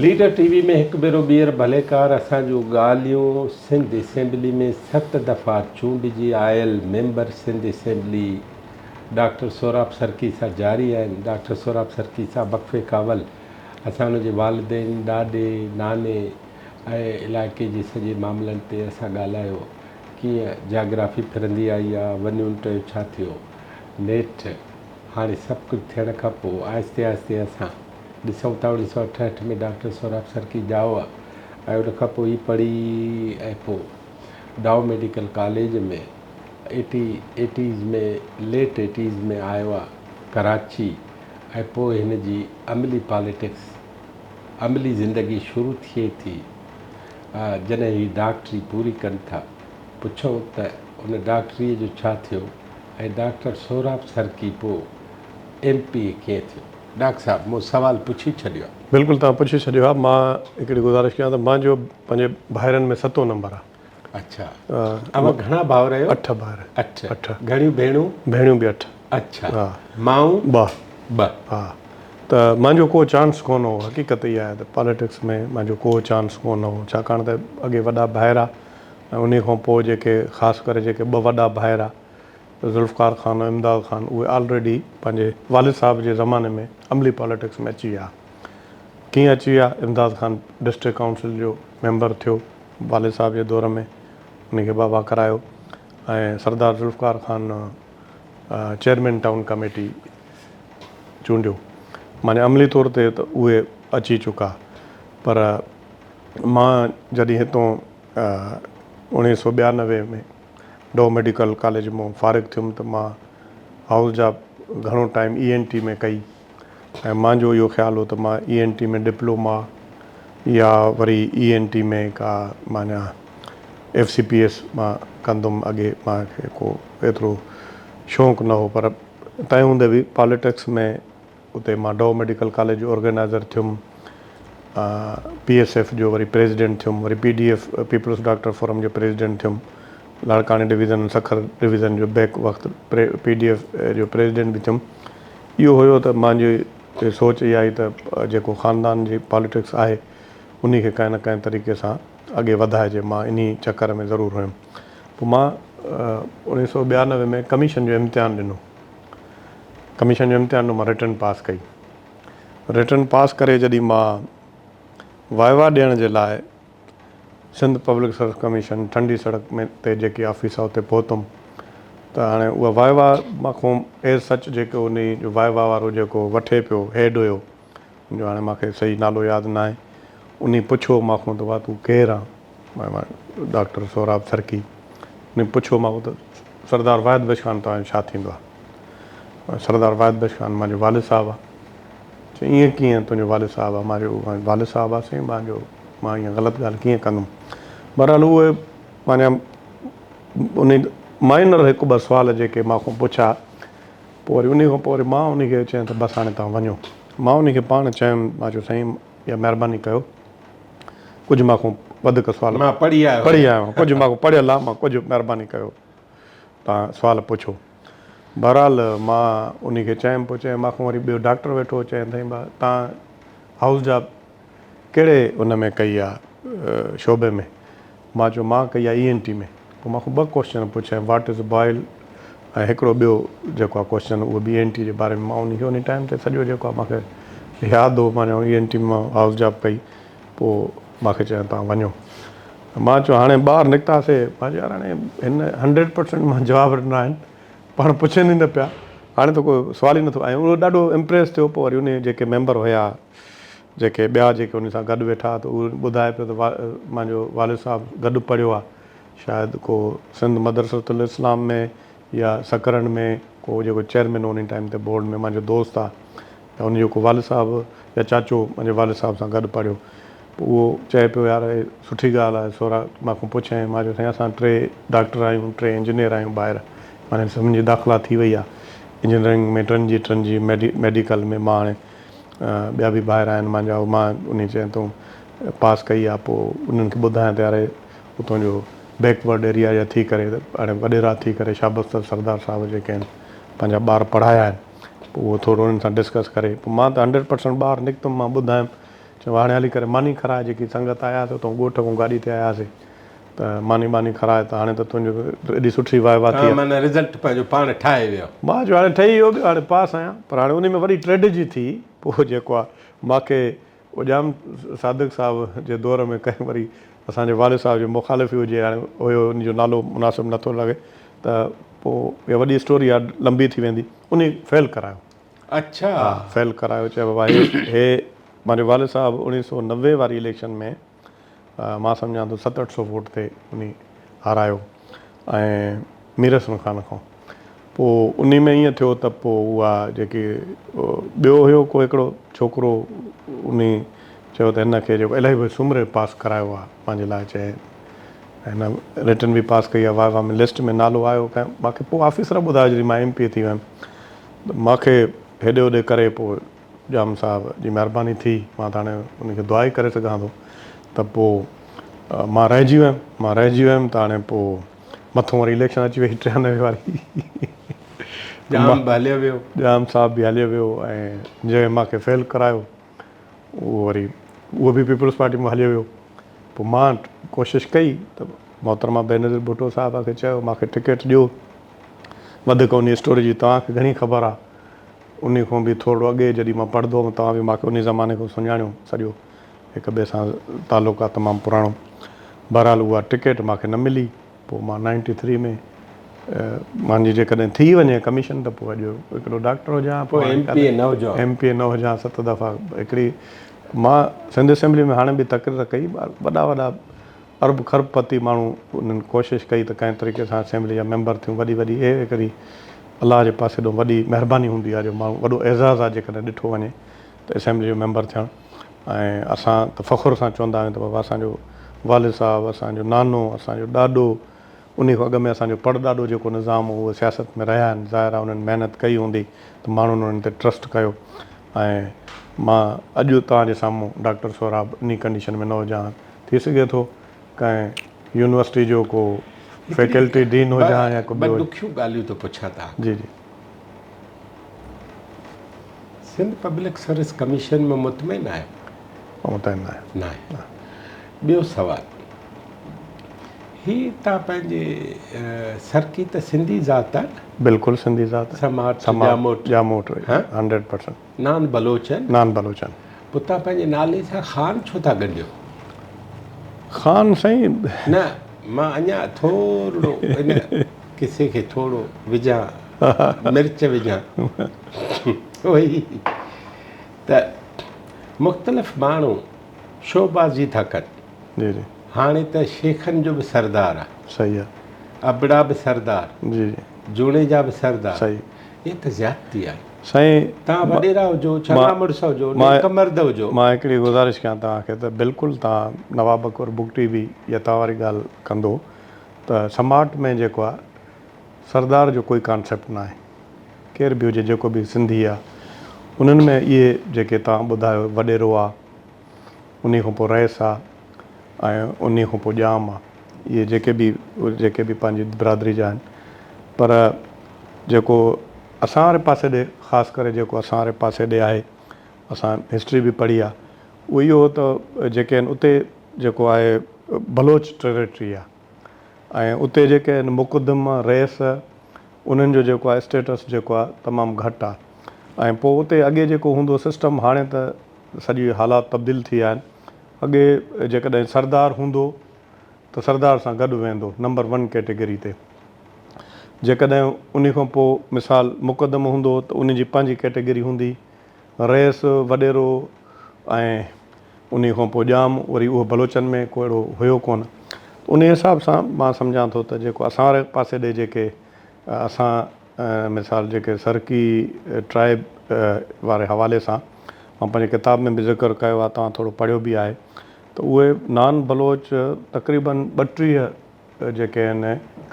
Leader ٽي V ۾ هڪ ڀيرو ٻيهر ڀليڪار اسان جون ڳالهيون سنڌ اسيمبلي ۾ ست دفعا چونڊجي آيل member Sindh assembly doctor Sohrab Sarki سان جاري آهن ڊاڪٽر سهراب سرڪي صاحب وقفي کان اول اسان ان جي والدين ڏاڏي ناني ۽ علائقي جي سڄي معاملن تي اسان ڳالهايو ڪيئن جاگرافي ڦرندي آئي آ ون يونٽ جو ڇا ٿيو نيٺ هاڻي سڀ ڪجهه ٿيڻ کان پوء آهستي آهستي اسان ڏسون ٿا 1968 ۾ ڊاڪٽر سهراب سرڪي ڄائو ۽ ان کان پوء هي پڙهي ۽ پوء Dow medical college ۾ eighty eighties ۾ late eighties ۾ آيو آ ڪراچي ۽ پوء هن جي عملي پاليٽڪس عملي زندگي شروع ٿئي ٿي جڏهن هي ڊاڪٽري پوري ڪن ٿا پڇون ته ان ڊاڪٽري جو ڇا ٿيو ۽ ڊاڪٽر سهراب سرڪي پوء ايم پي اي ڪيئن ٿيو؟ ڊاڪٽر صاحب مون سوال پڇي ڇڏيو آ. بلڪل توهان پڇي ڇڏيو آ. مان هڪڙي گذارش ڪيان ته مانجو پنهنجي ڀائرن ۾ ستون نمبر آ. اڇا اوهان گهڻا ڀائر آهيو؟ اٺ ڀائر. اٺ. اٺ. گهڻيون ڀيڻون؟ ڀيڻيون به اٺ. اڇا. ها. مائون؟ ٻه. ٻه. ها ته مانجو ڪو چانس ڪونه هو حقيقت اها آهي ته پاليٽڪس ۾ مانجو ڪو چانس ڪونه هو ڇاڪاڻ ته اڳي وڏا ڀائر آ ۽ انهي کان پوء جيڪي خاص ڪري جيڪي ٻه وڏا ڀائر آ ذوالفقار خان ۽ امداد خان اهي آلريڊي پنهنجي والد صاحب جي زماني ۾ عملي پاليٽڪس ۾ اچي ويا. ڪيئن اچي ويا؟ امداد خان ڊسٽرڪٽ ڪائونسل جو ميمبر ٿيو والد صاحب جي دور ۾ ان کي بابا ڪرايو ۽ Sardar Zulfiqar Khan chairman town committee چونڊيو. معني عملي طور تي ته اهي اچي چڪا پر مان جڏهن هتون 1992 ۾ ڊو ميڊيڪل ڪاليج مون فارغ ٿيم ته مان هائوس جاب گهڻو ٽائيم اي اين ٽي ۾ ڪئي ۽ مانجو اهو خيال هو ته مان اي اين ٽي ۾ ڊپلوما يا وري اي اين ٽي ۾ ڪا معنيٰ ايف سي پي ايس مان ڪندم اڳي مان کي ڪو ايترو شوق نه هو پر تنهن هوندي به پاليٽڪس ۾ اتي مان ڊو ميڊيڪل ڪاليج جو آرگنائيزر ٿيم، پي ايس ايف جو وري پريزيڊنٽ ٿيم، وري P D F peoples doctor forum جو پريزيڊنٽ ٿيم، لاڙڪاڻي ڊويزن ۽ سکر ڊويزن جو بيڪ وقت پي ڊي ايف جو پريزيڊنٽ به ٿيم. اهو هيو ته مانجي سوچ اها هئي ته جيڪو خاندان جي پاليٽڪس آهي انهي کي ڪنهن نه ڪنهن طريقي سان اڳي وڌائجي، مان انهي چڪر ۾ ضرور هيم. پوء مان 1992 ۾ ڪميشن جو امتحان ڏنو. ڪميشن جو امتحان ڏنو مان رٽن پاس ڪئي. رٽن پاس ڪري جڏهن مان وائيوا ڏيڻ جي لاء سنڌ پبلڪ سروس ڪميشن ٺنڊي سڙڪ ۾ تي جيڪي آفيس آهي اتي پهتم ته هاڻي اها وائيوا مان کان ايز سچ جيڪو انهي جو وائيوا وارو جيڪو وٺي پيو هيڊ هيو ان جو هاڻي مان کي صحيح نالو ياد ناهي انهي پڇيو مان کان ته وا تون ڪير آن مان ڊاڪٽر سهراب سرڪي انهي پڇيو مان کان ته سردار واحد بخش خان توهان جو ڇا ٿيندو آ؟ سردار واحد بخش خان مانجو والد صاحب آ. چي ائين ڪيئن تنهنجو والد صاحب آ؟ مان چيو والد صاحب آ سائين مانجو مان ائين غلط ڳالهه ڪيئن ڪندم. بهرحال اهي معنيٰ انهي مائنر هڪ ٻه سوال جيڪي مان کان پڇيا پوء وري انهي کان پوء وري مان انهي کي چيم ته بس هاڻي توهان وڃو. مان انهي کي پاڻ چيم مان چيو سائين اها مهرباني ڪيو ڪجهه مان کان وڌيڪ سوال مان پڙهي آيو پڙهي آيو آهيان ڪجهه مان کان پڙهيل آهي مان ڪجهه مهرباني ڪيو توهان سوال پڇو بهرحال مان انهي کي چيم پوء چيم مان کان وري ٻيو ڊاڪٽر ويٺو هو چيم سائين توهان هائوس جاب ڪهڙي ان ۾ ڪئي آ شعبي ۾ مان چيو مان ڪئي آ اي اين ٽي ۾ پوء مان کان ٻه ڪوسچن پڇيائين what is boil ۽ هڪڙو ٻيو جيڪو آ ڪوسچن اهو به اي اين ٽي جي باري ۾ مان انهي کي انهي ٽائيم تي سڄو جيڪو آ مان کي ياد هو مان چيو اي اين ٽي ۾ مان هائوس جاب ڪئي پوء مان کي چيائين توهان وڃو مان چيو هاڻي ٻاهر نڪتاسي مان چيو يار هاڻي هن هنڊريڊ پرسنٽ مان جواب ڏنا آهن پاڻ پڇن ئي نه پيا هاڻي ته ڪو سوال ئي نٿو ۽ اهو ڏاڍو امپريس ٿيو پوء وري انهي جيڪي ميمبر هيا جيڪي ٻيا جيڪي ان سان گڏ ويٺا ته اهو ٻڌائي پيو ته مانجو والد صاحب گڏ پڙهيو آهي شايد ڪو سنڌ مدرسة الاسلام ۾ يا سڪرنڊ ۾ ڪو جيڪو چيئرمين هو ان ٽائيم تي بورڊ ۾ مانجو دوست آهي يا ان جو ڪو والد صاحب يا چاچو مانجي والد صاحب سان گڏ پڙهيو پوء اهو چئي پيو يار هي سٺي ڳالهه آهي سورا مان کان پڇيائين مان چيو سائين اسان ٽي ڊاڪٽر آهيون ٽي انجنيئر آهيون ٻاهر معني سڀني جي داخلا ٿي وئي آهي انجنيئرنگ ۾ ٽن جي ٽن جي ميڊيڪل ۾ مان هاڻي ٻيا به ڀائر آهن مانجا مان انهي چين تون پاس ڪئي آ پوء انهن کي ٻڌايان ته يار اتان جو بيڪ ورڊ ايريا جا ٿي ڪري هاڻي وڏيرا ٿي ڪري شابس ته سردار صاحب جيڪي آهن پنهنجا ٻار پڙهايا آهن پوء اهو ٿورو انهن سان ڊسڪس ڪري پوء مان ته هنڊريڊ پرسنٽ ٻاهر نڪتم مان ٻڌايم چيو هاڻي هلي ڪري ماني کراء جيڪي سنگت آياسي اتان ڳوٺ کان گاڏي تي آياسي ته ماني ٻاني کراء ته هاڻي ته تنهنجو ايڏي سٺي واء وا ٿي توهان معنيٰ رزلٽ پنهنجو پاڻ ٺاهي ويو. مان چيو هاڻي ٺهي ويو ٻيو هاڻي پاس آهيان پر هاڻي انهي ۾ وڏي ٽريڊجي ٿي پوء جيڪو آ ماکي ڄام صادق صاحب جي دور ۾ ڪنهن وري اسان جي والد صاحب جي مخالف ئي هجي هاڻي هيو ان جو نالو مناسب نٿو لڳي ته پوء اها وڏي اسٽوري آ لنبي ٿي ويندي انهي فيل ڪرايو. اڇا. ها فيل ڪرايو چيو بابا هي هي مانجو والد صاحب 1990 واري اليڪشن ۾ مان سمجهان ٿو ست اٺ سو ووٽ تي انهي هارايو ۽ مير حسن خان کان پوء انهي ۾ ائين ٿيو ته پوء اها جيڪي ٻيو هيو ڪو هڪڙو ڇوڪرو انهي چيو ته هن کي جيڪو الاهي ڀئي سومري پاس ڪرايو آهي پنهنجي لاء چئي هن رٽن به پاس ڪئي آهي واء وا ۾ لسٽ ۾ نالو آيو ڪنهن مانکي پوء آفيسر ٻڌايو جڏهن مان ايم پي اي ٿي ويم ته مانکي هيڏي هوڏي ڪري پوء ڄام صاحب جي مهرباني ٿي، مان ته هاڻي ان کي دعا ئي ڪري سگهان ٿو ته پوء مان رهجي ويم، مان رهجي ويم ته هاڻي پوء مٿون وري اليڪشن اچي وئي 93 واري. ڄام به هليو ويو. ڄام صاحب به هليو ويو ۽ جنهن مان کي فيل ڪرايو اهو وري اهو به پيپلز پارٽي مان هليو ويو. پوء مان ڪوشش ڪئي ته محترمه بينظير ڀٽو صاحبه کي چيو مان کي ٽڪيٽ ڏيو، وڌيڪ انهي اسٽوري جي توهان کي گهڻي خبر آ. انهي کان به ٿورڙو اڳي جڏهن مان پڙهندو هوم توهان به ماکي انهي زماني کان سڃاڻيو سڄو هڪ ٻئي سان تعلق آ تمام پراڻو بهرحال اها ٽڪيٽ ماکي نه ملي پوء مان نائنٽي ٿري ۾ مانجي جيڪڏهن ٿي وڃي ڪميشن ته پوء اڄ هڪڙو ڊاڪٽر هجان ها پوء ايم پي اي نه هجان ها. ايم پي اي نه هجان ها ست دفعا هڪڙي مان سنڌ اسيمبلي ۾ هاڻي به تقرير ڪئي وڏا وڏا ارب کرب پتي ماڻهو انهن ڪوشش ڪئي ته ڪنهن طريقي سان اسيمبلي جا ميمبر ٿيون وڏي وڏي اهي هڪڙي الله جي پاسي ڏون وڏي مهرباني هوندي آهي جو ماڻهو وڏو اعزاز آهي جيڪڏهن ڏٺو وڃي ته اسيمبلي جو ميمبر ٿيڻ ۽ اسان ته فخر سان چوندا آهيون ته بابا اسان جو والد صاحب اسان جو نانو اسان جو ڏاڏو انهي کان اڳ ۾ اسان جو پڙ ڏاڏو جيڪو نظام هو اهي سياست ۾ رهيا آهن ظاهر آهي انهن محنت ڪئي هوندي ته ماڻهن انهن تي ٽرسٽ ڪيو ۽ مان اڄ توهان جي سامهون ڊاڪٽر سهراب انهي ڪنڊيشن ۾ نه هجان ها ٿي سگهي ٿو ڪنهن يونيورسٽي جو ڪو فيڪلٽي ڊين هجان يا ڪو ٻيو. ٻه ڏکيون ڳالهيون ٿو پڇان توهان کان. جي جي. سنڌ پبلڪ سروس ڪميشن مان مطمئن آهيو؟ مطمئن نه آهيان. نه آهيان. ٻيو سوال هي توهان پنهنجي سرڪي ته سنڌي ذات آهي نه؟ بلڪل سنڌي ذات آهي. سماٽ ڄاموٽ. ڄاموٽ 100%. نان بلوچ آهن؟ نان بلوچ آهن. پوء توهان پنهنجي نالي سان خان ڇو ٿا ڳنڍيو؟ خان سائين. نه مان اڃا ٿورڙو ان قصي کي ٿورو وجهان مرچ وجهان اهي ته مختلف ماڻهو شوبازي ٿا ڪن. جي جي. هاڻي ته شيخن جو به سردار آ. صحيح آ. ابڙا به سردار. جي جي. جوڻيجا به سردار. صحيح. اهي ته زيادتي آهي. سائين توهان وڏيرا هجو، چڱا مڙس هجو، نيڪ مرد هجو. مان هڪڙي گذارش ڪيان توهان کي ته بلڪل توهان نواب اڪبر بگٽي به يا توهان واري ڳالهه ڪندو ته سماٽ ۾ جيڪو آهي سردار جو ڪوئي ڪانسيپٽ ناهي ڪير به هجي جيڪو به سنڌي آهي انهن ۾ اهي جيڪي توهان ٻڌايو وڏيرو آهي انهي کان پوء رئيس آ ۽ انهي کان پوء ڄام آ اهي جيڪي به جيڪي به پنهنجي برادري جا آهن پر جيڪو اسان واري پاسي ڏي خاص ڪري جيڪو اسان واري پاسي ڏي آهي اسان هسٽري به پڙهي آ اهو اهو هو ته جيڪي آهن اتي جيڪو آهي بلوچ ٽيريٽري آ ۽ اتي جيڪي آهن مقدم رئيس انهن جو جيڪو آهي اسٽيٽس جيڪو آ تمام گهٽ آ ۽ پوء اتي اڳي جيڪو هوندو سسٽم هاڻي ته سڄي حالات تبديل ٿي ويا آهن اڳي جيڪڏهن سردار هوندو ته سردار سان گڏ ويندو نمبر ون ڪيٽيگري تي جيڪڏهن انهي کان پوء مثال مقدم هوندو ته انهي جي پنهنجي ڪيٽيگري هوندي رئيس وڏيرو ۽ انهي کان پوء ڄام وري اهو بلوچن ۾ ڪو اهڙو هيو ڪونه ته انهي حساب سان مان سمجهان ٿو ته جيڪو اسان واري پاسي ڏي جيڪي اسان مثال جيڪي سرڪي ٽرائيب واري حوالي سان مان پنهنجي ڪتاب ۾ به ذڪر ڪيو آهي توهان ٿورو پڙهيو به آهي ته اهي نان بلوچ تقريبن 32 جيڪي آهن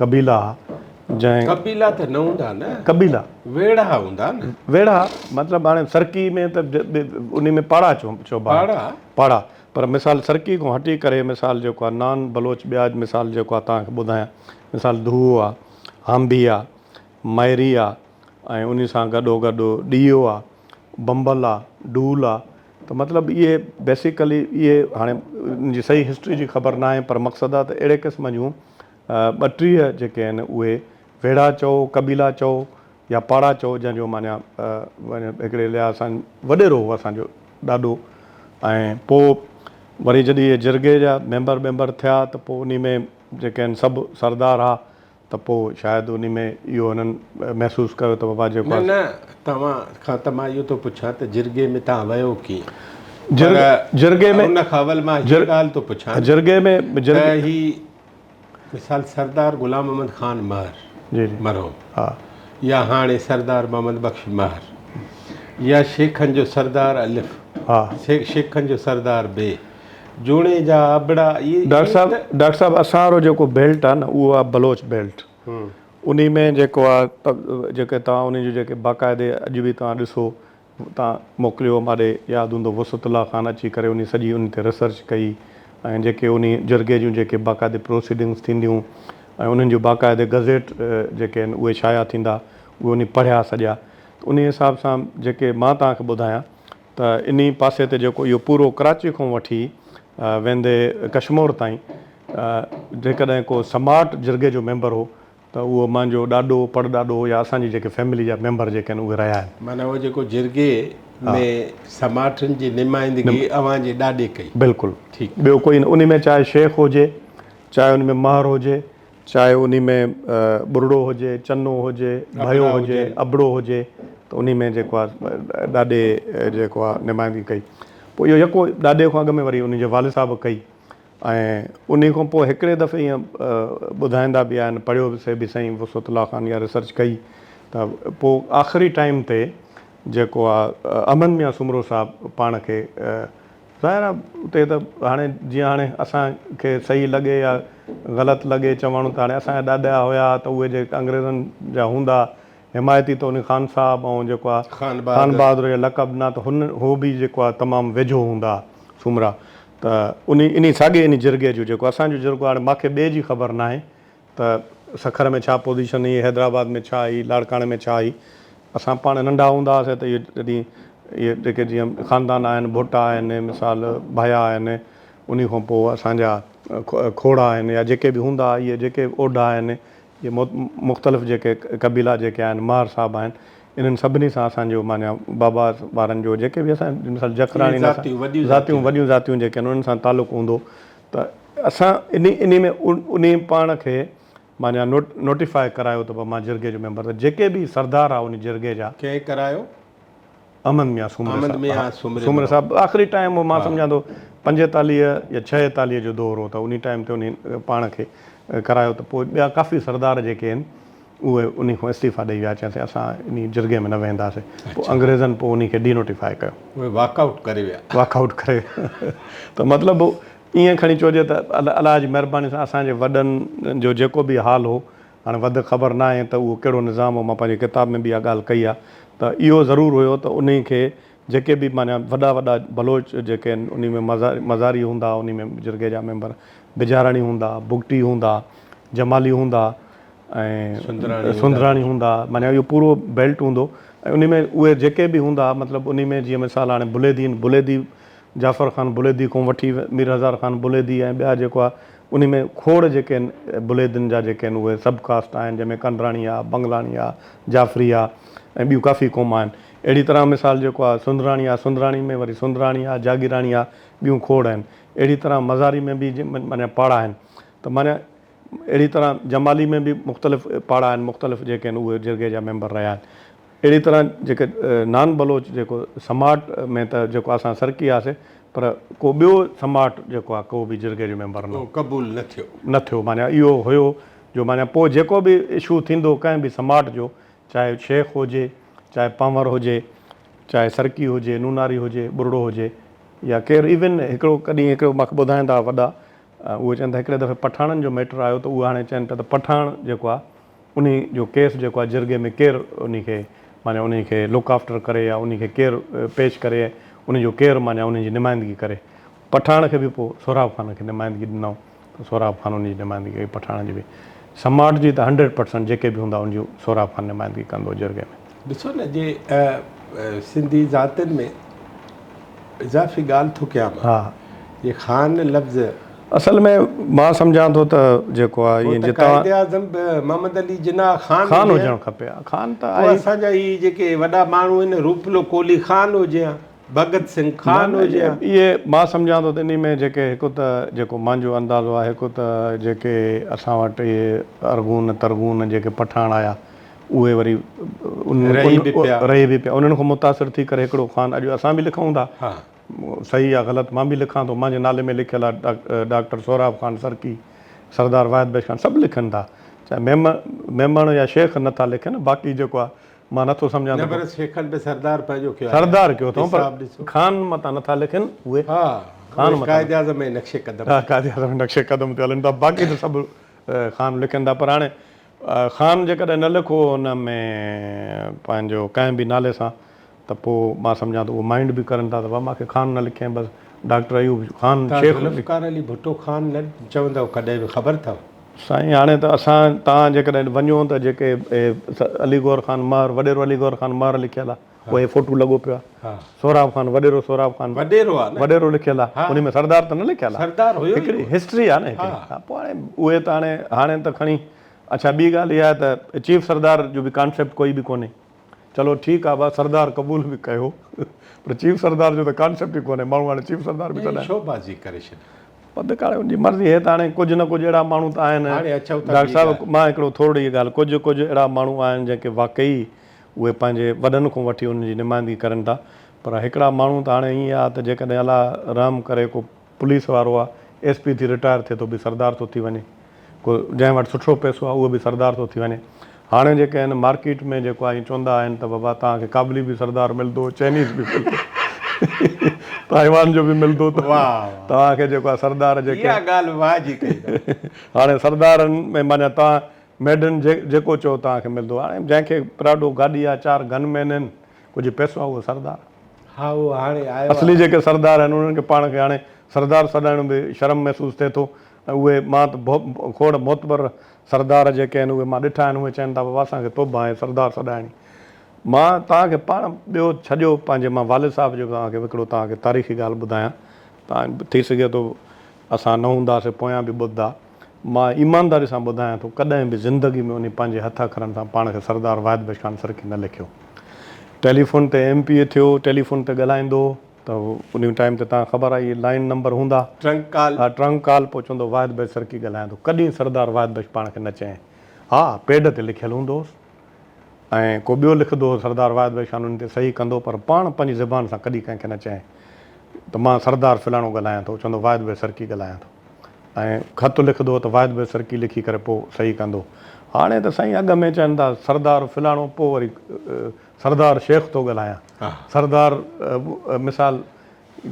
قبيلا ها جنهن قبيلا ته نه هوندا نه قبيلا ويڙها هوندا نه ويڙها مطلب هاڻي سرڪي ۾ ته انهي ۾ پاڙا چئبا پاڙا پاڙا پر مثال سرڪي کان هٽي ڪري مثال جيڪو آهي نان بلوچ ٻيا مثال جيڪو آهي توهان کي ٻڌايان مثال ڌوئو آهي هانڀي آ، مائري آ ۽ انهي سان گڏو گڏ ڏيئو آ، بمبل آ، ڊول آ، ته مطلب اهي بيسيڪلي اهي هاڻي ان جي صحيح هسٽري جي خبر ناهي پر مقصد آ ته اهڙي قسم جون 32 جيڪي آهن اهي ويڙها چئو، قبيلا چئو يا پاڙا چئو جنهن جو معنيٰ هڪڙي لحاظ سان وڏيرو هو اسان جو ڏاڏو ۽ پوء وري جڏهن اهي جرڳي جا ميمبر ٻيمبر ٿيا ته پوء انهي ۾ جيڪي آهن سڀ سردار ها ته پوء شايد انهي ۾ اهو هنن محسوس ڪيو ته بابا جيڪو نه نه توهان کان ته مان اهو ٿو پڇان ته جرڳي ۾ توهان ويو ڪيئن؟ پر جرڳي ۾ ان کان اول مان هيء ڳالهه ٿو پڇان جرڳي ۾ ته هي مثال سردار غلام محمد خان مهر جي جي مرحوم ها يا هاڻي سردار محمد بخش مهر يا شيخن جو سردار الف ها شيخن جو سردار بي جوڻيجا ابڙا اهي ڊاڪٽر صاحب ڊاڪٽر صاحب اسان وارو جيڪو بيلٽ آ نه اهو آ بلوچ بيلٽ انهي ۾ جيڪو آ جيڪي توهان انهي جو جيڪي باقاعدي اڄ به توهان ڏسو توهان موڪليو ماڏي ياد هوندو وسعت الله خان اچي ڪري انهي سڄي انهي تي ريسرچ ڪئي ۽ جيڪي انهي جرڳي جون جيڪي باقاعدي پروسيڊنگس ٿينديون ۽ انهن جون باقاعدي گزيٽ جيڪي آهن اهي شايع ٿيندا اهي انهي پڙهيا سڄا ته انهي حساب سان جيڪي مان توهان کي ٻڌايان ته انهي پاسي تي جيڪو اهو پورو ڪراچي کان وٺي ويندي ڪشمور تائين جيڪڏهن ڪو سماٽ جرڳي جو ميمبر هو ته اهو مانجو ڏاڏو، پڙ ڏاڏو يا اسان جي جيڪي فيملي جا ميمبر جيڪي آهن اهي رهيا آهن. معنيٰ اهو جيڪو جرڳي ۾ سماٽن جي نمائندگي اوهان جي ڏاڏي ڪئي. بلڪل. ٺيڪ. ٻيو ڪوئي نه. انهي ۾ چاهي شيخ هجي، چاهي ان ۾ مهر هجي، چاهي انهي ۾ ٻرڙو هجي، چنو هجي، ڀيو هجي، ابڙو هجي ته انهي ۾ جيڪو آهي ڏاڏي جيڪو آهي نمائندگي ڪئي. پوء اهو يڪو ڏاڏي کان اڳ ۾ وري انهي جي والد صاحب ڪئي ۽ انهي کان پوء هڪڙي دفعي ائين ٻڌائيندا به آهن پڙهيو به سي به سائين وسعت الله خان اها ريسرچ ڪئي ته پوء آخري ٽائيم تي جيڪو آهي احمد ميان سومرو صاحب پاڻ کي ظاهر آ اتي ته هاڻي جيئن هاڻي اسان کي صحيح لڳي يا غلط لڳي چوڻ ته هاڻي اسان جا ڏاڏا هيا ته اهي جيڪي انگريزن جا هوندا حمايتي ته ان خان صاحب ۽ جيڪو آ خان بهادر جا لقب ڏنا ته هن هو به جيڪو آ تمام ويجهو هوندا سومرا ته انهي انهي ساڳي انهي جرڳي جو جيڪو اسان جو جرڳو هاڻي ماکي ٻئي جي خبر ناهي ته سکر ۾ ڇا پوزيشن هئي، حيدرآباد ۾ ڇا هئي، لاڙڪاڻي ۾ ڇا هئي. اسان پاڻ ننڍا هوندا هئاسين ته اهي جڏهن اهي جيڪي جيئن خاندان آهن، ڀٽا آهن، مثال ڀيا آهن، انهي کان پوء اسان جا کوڙا آهن يا جيڪي به هوندا اهي جيڪي اوڍا آهن، اهي مختلف جيڪي قبيلا جيڪي آهن، مهر صاحب آهن، انهن سڀني سان اسان جو معنيٰ بابا وارن جو جيڪي به اسان مثال جکراڻي ذاتيون وڏيون ذاتيون جيڪي آهن انهن سان تعلق هوندو ته اسان انهي انهي ۾ انهي پاڻ کي معنيٰ نوٽيفاء ڪرايو ته مان جرڳي جو ميمبر ته جيڪي به سردار ها انهي جرڳي جا. ڪنهن ڪرايو؟ احمد ميان سومري صاحب. احمد ميان سومري سومري صاحب آخري ٽائيم هو مان سمجهان ٿو 45 يا 46 جو دور هو ته انهي ٽائيم تي انهي پاڻ کي ڪرايو ته پوء ٻيا ڪافي سردار جيڪي آهن اهي انهي کان استعيفا ڏئي ويا چيائين سائين اسان انهي جرڳي ۾ نه ويهنداسين پوء انگريزن پوء انهي کي ڊي نوٽيفاء ڪيو. اهي واڪ آئوٽ ڪري ويا. واڪ آئوٽ ڪري ويا ته مطلب ائين کڻي چئجي ته الله جي مهرباني سان اسان جي وڏن جو جيڪو به حال هو هاڻي وڌ خبر ناهي ته اهو ڪهڙو نظام هو مان پنهنجي ڪتاب ۾ به اها ڳالهه ڪئي آهي ته اهو ضرور هيو ته انهي کي جيڪي به معنيٰ وڏا وڏا بلوچ جيڪي آهن انهي ۾ مزاري هوندا انهي ۾ جرڳي جا ميمبر بجاراڻي هوندا بگٽي هوندا جمالي هوندا ۽ سندراڻي هوندا معنيٰ اهو پورو بيلٽ هوندو ۽ انهي ۾ اهي جيڪي به هوندا مطلب انهي ۾ جيئن مثال هاڻي بليدي آهن بليدي جعفر خان بليدي کان وٺي مير هزار خان بليدي ۽ ٻيا جيڪو آهي انهي ۾ کوڙ جيڪي آهن بليدين جا جيڪي آهن اهي سب ڪاسٽ آهن جنهن ۾ ڪنڊراڻي آهي بنگلاڻي آهي جعفري آهي ۽ ٻيون ڪافي قوم آهن اهڙي طرح مثال جيڪو آهي سندراڻي آهي سندراڻي ۾ وري سندراڻي آهي جاگيراڻي آهي ٻيون کوڙ آهن اهڙي طرح مزاري ۾ به معنيٰ پاڙا آهن ته معنيٰ اهڙي طرح جمالي ۾ به مختلف پاڙا آهن مختلف جيڪي آهن اهي جرڳي جا ميمبر رهيا آهن. اهڙي طرح جيڪي نان بلوچ جيڪو سماٽ ۾ ته جيڪو اسان سرڪي هئاسي پر ڪو ٻيو سماٽ جيڪو آهي ڪو به جرڳي جو ميمبر نه هو. قبول نه ٿيو. نه ٿيو معنيٰ اهو هيو جو معنيٰ پوء جيڪو به اشو ٿيندو ڪنهن به سماٽ جو چاهي شيخ هجي چاهي پنهور هجي چاهي سرڪي هجي نوناري هجي ٻرڙو هجي يا ڪير ايون هڪڙو ڪڏهن هڪڙو مونکي ٻڌائيندا هئا وڏا اهي چون ٿا هڪڙي دفعي پٺاڻن جو ميٽر آيو ته اهي هاڻي چون پيا ته پٺاڻ جيڪو آهي انهي جو ڪيس جيڪو آهي جرڳي ۾ ڪير انهي کي معنيٰ انهي کي لڪ آفٽر ڪري يا انهي کي ڪير پيش ڪري انهي جو ڪير معنيٰ انهي جي نمائندگي ڪري پٺاڻ کي به پوء سهراب خان کي نمائندگي ڏنائون ته سهراب خان انهي جي نمائندگي ڪئي پٺاڻ جي به سماٽ جي ته هنڊريڊ پرسنٽ جيڪي به هوندا ان جي سهراب خان نمائندگي ڪندو جرڳي ۾. ڏسو نه جي سنڌي ذاتين ۾ اضافي ڳالهه ٿو ڪيان مان. ها. هي خان لفظ. اصل ۾ مان سمجهان ٿو ته جيڪو آهي پوء ائين ته جي توهان. قائد اعظم به محمد علي جناح خان خان هجي ها. هجڻ کپي ها. خان ته پوء آهي. اسان جا هي جيڪي وڏا ماڻهو آهن روپلو ڪولهي خان هجي ها. ڀڳت سنگهه نه خان نه هجي ها. اهي مان سمجهان ٿو ته انهي ۾ جيڪي هڪ ته جيڪو مانجو اندازو آهي هڪ ته جيڪي اسان وٽ اهي ارغون ترغون جيڪي پٺاڻ آيا اهي وري رهي به پيا. رهي به پيا انهن کان متاثر ٿي ڪري هڪڙو خان اڄ اسان به لکون ٿا ها. صحيح يا غلط مان به لکان ٿو مانجي نالي ۾ لکيل آهي ڊاڪٽر سهراب خان سرڪي سردار واحد بخش خان سڀ لکن ٿا چاهي ميمڻ يا شيخ نٿا لکن باقي جيڪو آهي مان نٿو سمجهان نه ته پر شيخن به سردار پنهنجو ڪيو آهي سردار ڪيو اٿئون پر خان متان نٿا لکن اهي ها خان متان قائد اعظم ۽ نقش قدم ها قائد اعظم ۽ نقش قدم تي هلن ٿا باقي ته سڀ خان لکن ٿا پر هاڻي خان جيڪڏهن نه لکو ان ۾ پنهنجو ڪنهن به نالي سان ته پوء مان سمجهان ٿو اهو مائنڊ به ڪرن ٿا ته بابا مان کي خان نه لکين بس ڊاڪٽر ايوب خان تان شيخ ذوالفقار علي ڀٽو خان نه چوندؤ ڪڏهن به خبر اٿو. سائين هاڻي ته اسان تان جيڪڏهن وڃو ته جيڪي علي گوهر خان مهر وڏيرو علي گوهر خان مهر لکيل آهي اهو هي فوٽو لڳو پيو آهي سهراب خان وڏيرو سهراب خان وڏيرو آهي نه وڏيرو لکيل آهي ان ۾ سردار ته نه لکيل آهي سردار هيو هڪڙي هسٽري آهي نه هڪڙي پوء هاڻي اهي ته هاڻي هاڻي ته کڻي اڇا ٻي ڳالهه اها آهي ته چيف سردار جو به ڪانسيپٽ ڪوئي به ڪونهي چلو ٺيڪ آ با سردار قبول به ڪيو پر چيف سردار جو ته ڪانسيپٽ ئي ڪونهي ماڻهو هاڻي چيف سردار به سڏائن شو بازي ڪري ڇڏي. پد هاڻي ان جي مرضي هي ته هاڻي ڪجهه نه ڪجهه اهڙا ماڻهو ته آهن هاڻي اچون ٿا ڊاڪٽر ٻي صاحب ڳالهه. مان هڪڙو ٿورڙي ڳالهه ڪجهه ڪجهه اهڙا ماڻهو آهن جيڪي واقعي اهي پنهنجي وڏن کان وٺي انهن جي نمائندگي ڪرن ٿا پر هڪڙا ماڻهو ته هاڻي ائين آ ته جيڪڏهن الله رحم ڪري ڪو پوليس وارو آ ايس پي ٿي رٽائر ٿئي ٿو به سردار ٿو ٿي وڃي ڪو جنهن وٽ سٺو پئسو آهي اهو به سردار ٿو ٿي وڃي. هاڻي جيڪي آهن مارڪيٽ ۾ جيڪو آهي چوندا آهن ته بابا توهان کي ڪابلي به سردار ملندو چائنيز به ملندو تائيوان جو به ملندو ته توهان کي جيڪو آهي سردار جيڪي اها ڳالهه واهه جي ڪئي اٿو. هاڻي سردارن ۾ معنيٰ توهان ميڊن جيڪو چئو توهان کي ملندو. هاڻي جنهن کي پراڊو گاڏي آهي چار گن مين آهن ڪجهه پئسو آهي اهو سردار. ها اهو هاڻي آيو آهي. اصلي جيڪي سردار آهن انهن کي پاڻ کي هاڻي سردار سڏائڻ به شرم محسوس ٿئي ٿو ۽ اهي مان ته کوڙ معتبر سردار جيڪي آهن اهي مان ڏٺا آهن اهي چون ٿا بابا اسان کي توبه آهي سردار سڏائڻي مان توهان کي پاڻ ٻيو ڇڏيو پنهنجي مان والد صاحب جو توهان کي هڪڙو توهان کي تاريخي ڳالهه ٻڌايان توهان ٿي سگهي ٿو اسان نه هونداسي پويان به ٻڌدا مان ايمانداري سان ٻڌايان ٿو ڪڏهن به زندگي ۾ انهي پنهنجي هٿ اکرن سان پاڻ کي سردار واحد بخش خان سرڪي نه لکيو ٽيليفون تي ايم پي اي ٿيو ٽيليفون تي ڳالهائيندو ته انهي ٽائيم تي تان خبر آهي اهي لائين نمبر هوندا. Trunk call. ها ٽرنڪ ڪال پوء چوندو واحد بخش سرڪي ڳالهايان ٿو. ڪڏهن سردار واحد بخش پاڻ کي نه چيائين. ها پيڊ تي لکيل هوندو هوس ۽ ڪو ٻيو لکندو هو سردار واحد بخش خان انهي تي صحيح ڪندو پر پاڻ پنهنجي زبان سان ڪڏهن ڪنهن کي نه چيائين ته مان سردار فلاڻو ڳالهايان ٿو چوندو واحد بخش سرڪي ڳالهايان ٿو ۽ خط لکندو هو ته واحد بخش سرڪي لکي ڪري پوء صحيح ڪندو. هاڻي ته سائين اڳ ۾ چون ٿا سردار فلاڻو پوء وري سردار شيخ ٿو ڳالهايان سردار مثال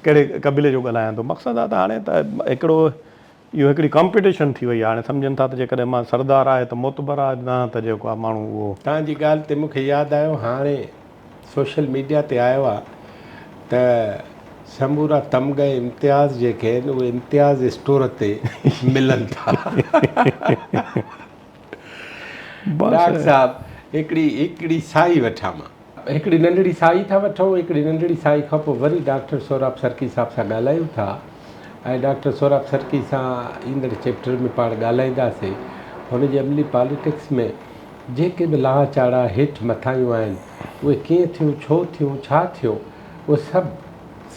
ڪهڙي قبيلي جو ڳالهايان ٿو مقصد آ ته هاڻي ته هڪڙو اهو هڪڙي ڪامپيٽيشن ٿي وئي آ هاڻي سمجهن ٿا ته جيڪڏهن مان سردار آهي ته معتبر آ نه ته جيڪو آ ماڻهو اهو. توهان جي ڳالهه تي مون کي ياد آيو هاڻي سوشل ميڊيا تي آيو آ ته سمورا تمغه امتياز جيڪي آهن اهي امتياز اسٽور تي ملن ٿا. ڊاڪٽر صاحب هڪڙي هڪڙي ساهي وٺان مان. هڪڙي ننڍڙي ساهي ٿا وٺون هڪڙي ننڍڙي ساهي کان پوء وري ڊاڪٽر سهراب سرڪي صاحب سان ڳالهايون ٿا ۽ ڊاڪٽر سهراب سرڪي سان ايندڙ چيپٽر ۾ پاڻ ڳالهائينداسين هن جي عملي پاليٽڪس ۾ جيڪي به لاها چاڙها هيٺ مٿاهيون آهن اهي ڪيئن ٿيون ڇو ٿيون ڇا ٿيو اهو سڀ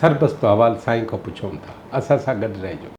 سربستو حوال سائين کان پڇون ٿا اسان سان گڏ رهجو.